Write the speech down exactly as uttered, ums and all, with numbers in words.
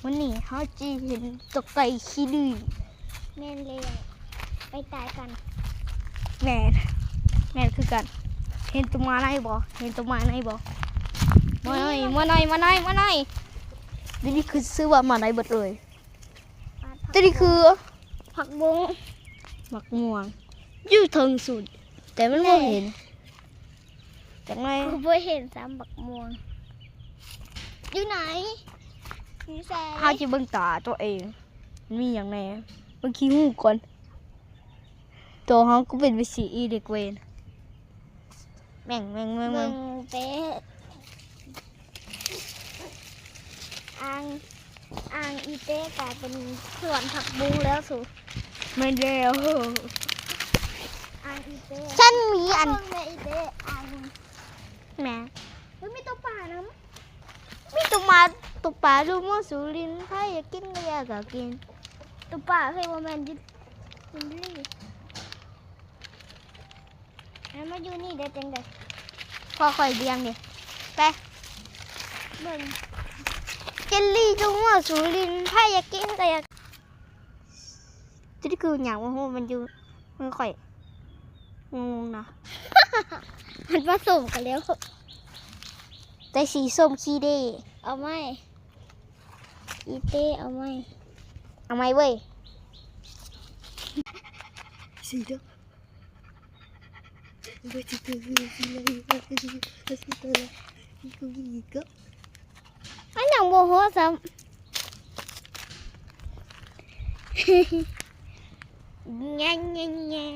มื้อนี้เฮาสิเห็นตัวไก่ขี้ดื้อ แม่นแล้ว ไปตายกัน แม่น แม่นคือกัน เห็นตัวมาในบ่ เห็นตัวมาในบ่ มาใน มาใน มาใน มาใน เดี๋ยวนี้คือชื่อว่ามาในเบิดเลย ตัวนี้คือ ผักบุ้ง หมากม่วง อยู่เทิงสุด แต่มันบ่เห็น จักหน่อย กูบ่เห็นซ้ำบักม่วง อยู่ไหน อยู่ไส เฮาสิเบิ่งตาตัวเอง มันมีหยังแหน่ เบิ่งขี้หูก่อน ตัวเฮาก็เป็นไปสีอีเด็กเวร แม่ง แม่ง แม่ง แม่ เบิ่ ง งเป๊ะ อ่าง อ่างอีเป๊ะกลายเป็นสวนผักบุ้งแล้วสู แม่นแล้ว อ่างอีเป๊ะ ฉันมีอัน เบิ่งแม่อีเป๊ะ อ่าง แม่ เฮ้ย มีตัวปลานะ มีตัวมา ตัวปลา ดูมั่วสูลิน ถ้าอยากกินก็อยากกิน ตัวปลา เฮ้ย ว่าแม่นจิ จินลี่ แล้วมาอยู่นี่ได้จังใด พ่อคอยเลี้ยงดิ ไป เบิ่ง เจลลี่ ดูมั่วสูลิน ถ้าอยากกินก็อยาก ที่คืออย่างว่าโห มันอยู่ มันข่อย งงๆนะ มันผสมกันแล้ว แต่สีส้มขี้เด้ เอาไหม อีเต้ เอาไหม เอาไหมเว้ย สีเดียว มันยังบ่โหซ้ำ แง่แง่แง่